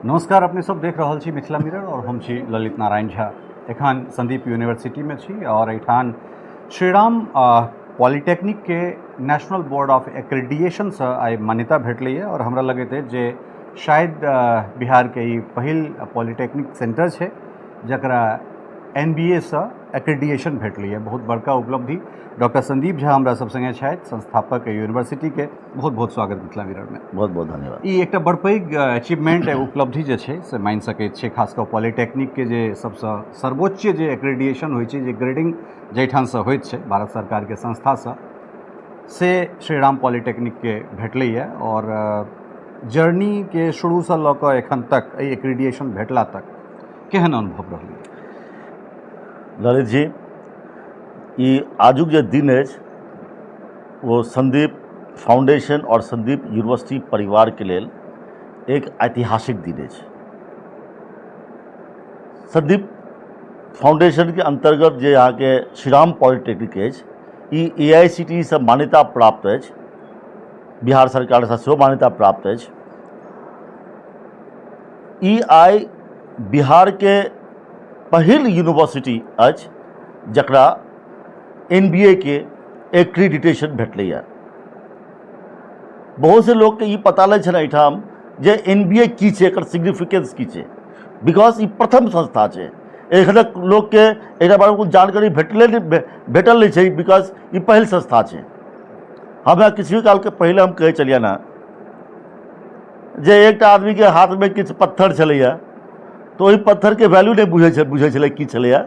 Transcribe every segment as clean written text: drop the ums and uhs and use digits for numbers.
नमस्कार, अपने सब देख रहल छी मिथिला मिरर और हम छी ललित नारायण झा। एखन संदीप यूनिवर्सिटी में छी और एहिठाम श्रीराम पॉलिटेक्निक के नेशनल बोर्ड ऑफ एक्रेडिएशन से आइ मान्यता भेटलैए और हमरा लगैत अछि जे शायद बिहार के ई पहिल पॉलिटेक्निक सेंटर छै जकरा एन बी ए सँ एक्रेडिएशन भेटलैए। बहुत बड़का उपलब्धि। डॉक्टर संदीप झा हमरा सब संगे छथि, संस्थापक यूनिवर्सिटी के। बहुत बहुत स्वागत मिथिला मिरर में। बहुत बहुत धन्यवाद। ई एकटा बड़ पैघ अचीवमेंट, उपलब्धि जे छै से मानि सकैत छियै, खास कऽ पॉलिटेक्निकके जे सबसँ सर्वोच्च जे एक्रेडिएशन होइ छै, जे ग्रेडिंग जाहिठामसँ होइत छै भारत सरकारके संस्थासँ, से श्रीराम पॉलिटेक्निकके भेटलैए। आओर जर्नीके शुरूसँ लऽ कऽ एखन तक, एहि एक्रेडिएशन भेटला तक, केहन अनुभव रहलै? ललित जी, ई आजुक जे दिन अछि ओ संदीप फाउंडेशन और संदीप यूनिवर्सिटी परिवारके लेल एक ऐतिहासिक दिन अछि। संदीप फाउंडेशनके अन्तर्गत जे अहाँके श्रीराम पॉलिटेक्निक अछि, ई ए आई सी टी सँ मान्यता प्राप्त अछि, बिहार सरकारसँ सेहो मान्यता प्राप्त अछि। ई आइ बिहारके पहिल यूनिवर्सिटी अछि जकरा एन बी ए के एक्रीडिटेशन भेटलैए। बहुत से लोकके ई पता नहि छनि एहिठाम जे एन बी ए की छै, एकर सिग्निफिकेंस की छै, because ई प्रथम संस्था छै। एखनक लोकके एकरा बारेमे कोनो जानकारी भेटले नहि, भेटल नहि छै, because ई पहिल संस्था छै। हमरा किछु कालके पहिले हम कहै छलियनि हेँ जे एकटा आदमीके हाथमे किछु पत्थर छलैए तऽ ओहि पत्थरके वैल्यू नहि बुझै छलै की छलैए,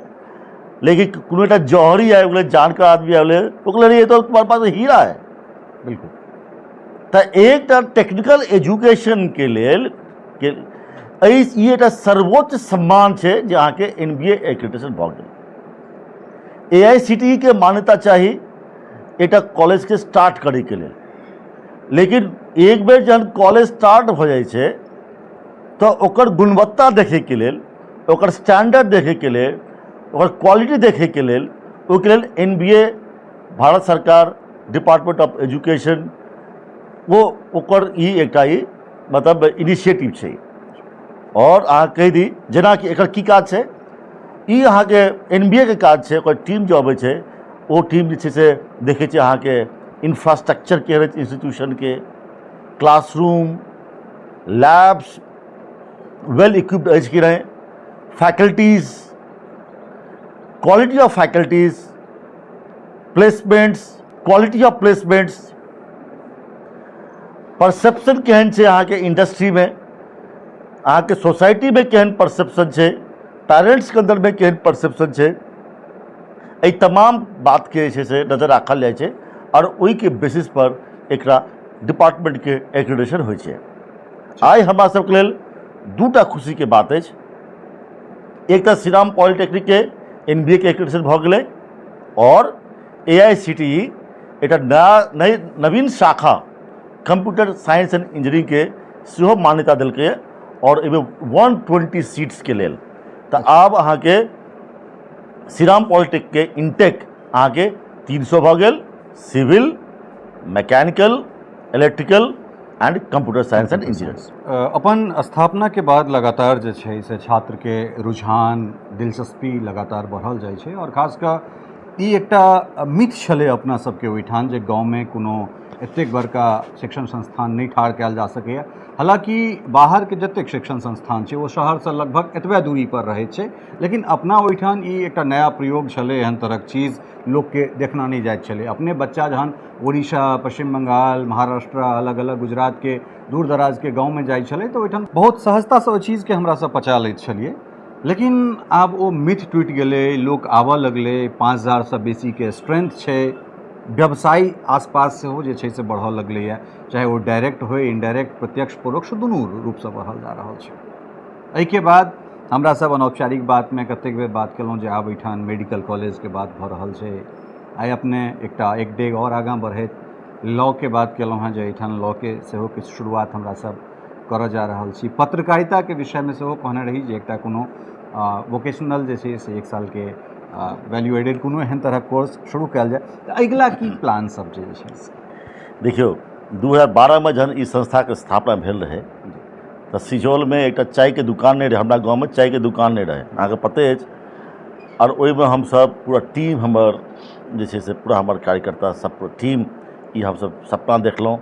लेकिन कोनो एकटा जौहरी आबि गेलै, जानकार आदमी आबि गेलै, ओ कहलै, "ये तो तुम्हारे पास हीरा है।" तऽ एकटा टेक्निकल एजुकेशनके लेल के एहि ई एकटा सर्वोच्च सम्मान छै जे अहाँके एन बी ए एक्रेडिटेशन भऽ गेल। ए आई सी टी ई के मान्यता चाही एकटा कॉलेजके स्टार्ट करैके लेल, लेकिन एक बेर जहन कॉलेज स्टार्ट भऽ जाइ छै तऽ ओकर गुणवत्ता देखैके लेल, ओकर स्टैंडर्ड देखैके लेल, ओकर क्वालिटी देखैके लेल, ओहिके लेल एन बी ए, भारत सरकार, डिपार्टमेंट ऑफ एजुकेशन, ओ ओकर ई एकटा ई मतलब इनिशिएटिव छै। आओर अहाँ कहि दी जेनाकि एकर की काज छै। ई अहाँके एन बी ए के काज छै। ओकर टीम जे अबै छै, ओ टीम जे छै से देखै छै अहाँके इन्फ्रास्ट्रक्चर केहन अछि इंस्टीट्यूशनके, क्लासरूम, लैब्स वेल इक्विप्ड अछि कि नहि, faculties, quality of faculties, placements, quality of placements, perception केहन छै अहाँके इंडस्ट्रीमे, अहाँके सोसाइटीमे केहन परसेप्शन छै, पेरेंट्सके अन्दरमे केहन परसेप्शन छै। एहि तमाम बातके जे छै से नजर राखल जाइ छै आओर ओहिके बेसिसपर एकरा डिपार्टमेंटके एक्रेडिटेशन होइ छै। आइ हमरा सबके लेल दूटा खुशीके बात अछि। एक तऽ श्रीराम पॉलिटेक्निकके एन बी ए के एक्रेडिटेशन भऽ गेलै आओर ए आई सी टी ई एकटा नया नई नवीन शाखा कंप्यूटर साइंस एंड इंजीनियरिंगके सेहो मान्यता देलकैए आओर एहिमे 120 सीट्सके लेल। तऽ आब अहाँके श्रीराम पॉलिटेक्निकके इनटेक अहाँके 300 भऽ गेल, civil, mechanical, electrical and computer science and engineering. अपन स्थापनाके बाद लगातार जे छै से छात्रके रुझान, दिलचस्पी लगातार बढ़ल जाइ छै। आओर खास कऽ ई एकटा मिथ छलै अपना सबके ओहिठाम जे गाँवमे कोनो एतेक बड़का शिक्षण संस्थान नहि ठाढ़ कयल जा सकैए। हालाँकि बाहरके जतेक शिक्षण संस्थान छै, ओ शहरसँ लगभग एतबे दूरीपर रहै छै, लेकिन अपना ओहिठाम ई एकटा नया प्रयोग छलै। एहन तरहक चीज लोकके देखना नहि जाइत छलै। अपने बच्चा जहन उड़ीसा, पश्चिम बंगाल, महाराष्ट्र, अलग अलग गुजरातके दूर दराजके गाँवमे जाइ छलै तऽ ओहिठाम बहुत सहजतासँ ओहि चीजके हमरा सब पचा लैत छलियै। लेकिन आब ओ मिथ टूटि गेलै, लोक आबऽ लगलै। 5000सँ बेसीके स्ट्रेंथ छै। व्यवसाय आसपास सेहो जे छै से बढ़ऽ लगलैए, चाहे ओ डायरेक्ट होइ, इनडायरेक्ट, प्रत्यक्ष, परोक्ष, दुनू रूपसँ बढ़ल जा रहल छै। एहिके बाद हमरा सब अनौपचारिक बातमे कतेक बेर बात केलहुँ जे आब एहिठाम मेडिकल कॉलेजके बात भऽ रहल छै। आइ अपने एकटा एक डेग आओर आगाँ बढ़ैत लॉके बात केलहुँ हेँ जे एहिठाम लॉके सेहो किछु शुरुआत हमरा सब करऽ जा रहल छी। पत्रकारिताके विषयमे सेहो कहने रही जे एकटा कोनो वोकेशनल जे छै से एक सालके वैल्यू एडेड कोनो एहन तरहक कोर्स शुरू कयल जाय। तऽ अगिला की प्लान सब जे छै से? देखियौ, 2012मे जहन ई संस्थाके स्थापना भेल रहै तऽ सिजौलमे एकटा चायके दुकान नहि रहै, हमरा गाँवमे चायके दुकान नहि रहै, अहाँके पते अछि। आओर ओहिमे हमसभ पूरा टीम हमर जे छै से पूरा हमर कार्यकर्ता सब पूरा टीम ई हमसभ सपना देखलहुँ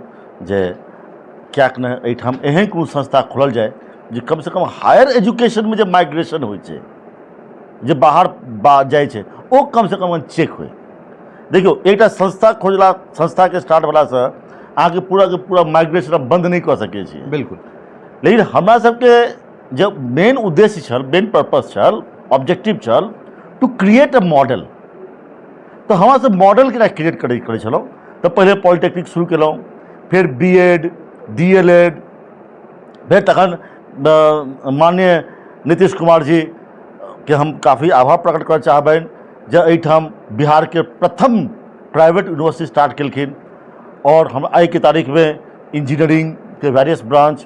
जे किएक नहि एहिठाम एहन कोनो संस्था खोलल जाय जे कमसँ कम हायर एजुकेशनमे जे माइग्रेशन होइ छै, जे बाहर जाइ छै, ओ कमसँ कम चेक होइ। देखियौ, एकटा संस्था खोजला, संस्थाके स्टार्ट भेलासँ अहाँके पूराके पूरा माइग्रेशन बन्द नहि कऽ सकै छी। बिल्कुल। लेकिन हमरा सबके जे मेन उद्देश्य छल, मेन पर्पस छल, ऑब्जेक्टिव छल, टू क्रिएट अ मॉडल। तऽ हमरा सब मॉडल केना क्रिएट करै छलहुँ, तऽ पहिले पॉलिटेक्निक शुरू केलहुँ, फेर B Ed, D El Ed, फेर तखन माननीय नीतीश कुमार जी के हम काफी आभार प्रकट करऽ चाहबनि जे एहिठाम बिहारके प्रथम प्राइवेट यूनिवर्सिटी स्टार्ट केलखिन। आओर हम आइके तारीखमे इंजीनियरिंगके various branch,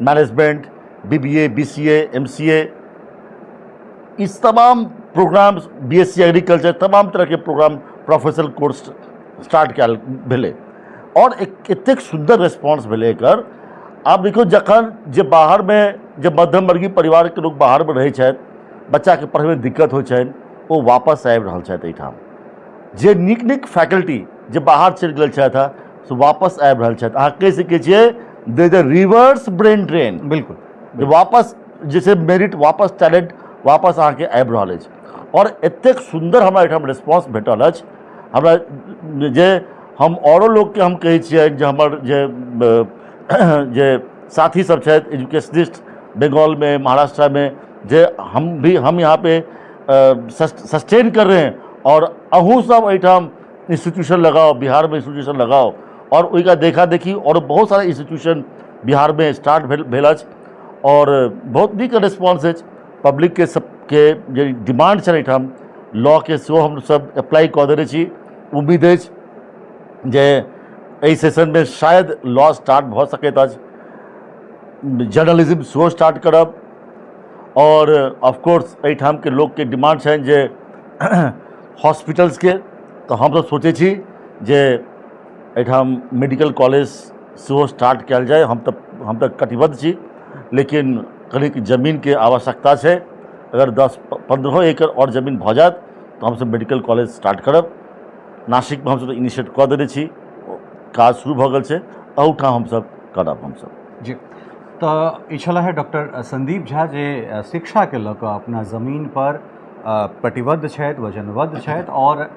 management, B B A, B C A, M C A, इस तमाम programme, B S C agriculture, तमाम तरहके प्रोग्राम, प्रोफेशनल कोर्स स्टार्ट कयल भेलै। आओर एक एतेक सुन्दर रेस्पॉन्स भेलै एकर। आब देखियौ, जखन जे बाहरमे जे मध्यम वर्गीय परिवारके लोक बाहरमे रहै छथि, बच्चाके पढ़ैमे दिक्कत होइ छनि, ओ वापस आबि रहल छथि एहिठाम। जे नीक नीक फैकल्टी जे बाहर चलि गेल छथि हँ, से वापस आबि रहल छथि। अहाँ कहि सकै छियै they the reverse brain drain. बिल्कुल। जे वापस जे छै मेरिट वापस, टैलेंट वापस अहाँके आबि रहल अछि। आओर एतेक सुन्दर हमरा एहिठाम रिस्पॉन्स भेटल अछि हमरा, जे हम औरो लोकके हम कहै छियनि जे हमर जे साथी सब छथि एजुकेशनिस्ट बंगालमे, महाराष्ट्रमे, जे हम भी हम यहाँ पे सस्टेन कर रहे हैं, और अहूँ सब एहिठाम इंस्टीट्यूशन लगाओ, बिहारमे इंस्टीट्यूशन लगाओ। और ओहिका देखा देखी और बहुत सारा इंस्टीट्यूशन बिहारमे स्टार्ट भेल अछि और बहुत नीक रिस्पॉन्स अछि पब्लिकके। सबके जे डिमांड छल एहिठाम लॉके, सेहो हमसब अप्लाई कऽ देने छी। उम्मीद अछि जे एहि सेशनमे शायद लॉ स्टार्ट भऽ सकैत अछि, जर्नलिज्म सेहो स्टार्ट करब। आओर ऑफकोर्स एहिठामके लोकके डिमांड छनि जे हॉस्पिटल्सके, तऽ हमसब सोचै छी जे एहिठाम मेडिकल कॉलेज सेहो स्टार्ट कयल जाय। हम तऽ कटिबद्ध छी, लेकिन कनिक जमीनके आवश्यकता छै। अगर 10-15 एकड़ आओर जमीन भऽ जायत तऽ हमसब मेडिकल कॉलेज स्टार्ट करब। नासिकमे हमसब इनिशिएट कऽ देने छी, काज शुरू भऽ गेल छै, अहूठाम हमसब करब हमसब। जी, तऽ ई छलाह है डॉक्टर संदीप झा, जे शिक्षाके लऽ कऽ अपना जमीन पर प्रतिबद्ध छथि, वचनबद्ध छथि। आओर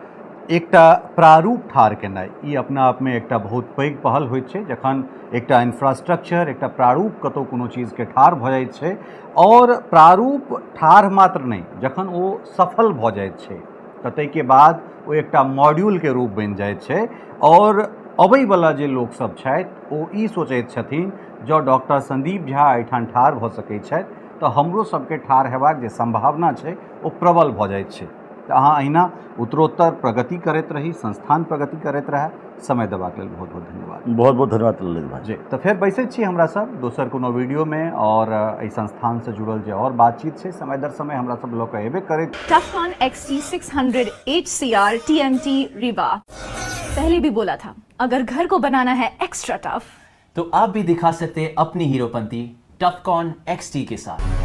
एकटा प्रारूप ठाढ़ केनाइ ई अपना आपमे एकटा बहुत पैघ पहल होइत छै। जखन एकटा इंफ्रास्ट्रक्चर, एकटा प्रारूप कतहु कोनो चीजके ठाढ़ भऽ जाइत छै, आओर प्रारूप ठाढ़ मात्र नहि, जखन ओ सफल भऽ जाइत छै तऽ ताहिके बाद ओ एकटा मॉड्यूलके रूप बनि जाइत छै। आओर अबैवला जे लोकसभ छथि ओ ई सोचैत छथिन, जँ डॉक्टर संदीप झा एहिठाम ठाढ़ भऽ सकैत छथि तऽ हमरो सबके ठाढ़ हेबाक जे सम्भावना छै ओ प्रबल भऽ जाइत छै। तऽ अहाँ अहिना उत्तरोत्तर प्रगति करैत रही, संस्थान प्रगति करैत रहए। समय देबाक लेल बहुत बहुत धन्यवाद। बहुत बहुत धन्यवाद ललित भाई जी। तऽ फेर बैसैत छी हमरा सब दोसर कोनो वीडियोमे, आओर एहि संस्थानसँ जुड़ल जे आओर बातचीत छै समय दर समय हमरा सब लऽ कऽ एबे करैत। Tufcon XT600 HCR TMT Rewa। पहले भी बोला था, अगर घर को बनाना है एक्स्ट्रा टफ तो आप भी दिखा सकते हैं अपनी हीरोपंती टफकॉन XT के साथ।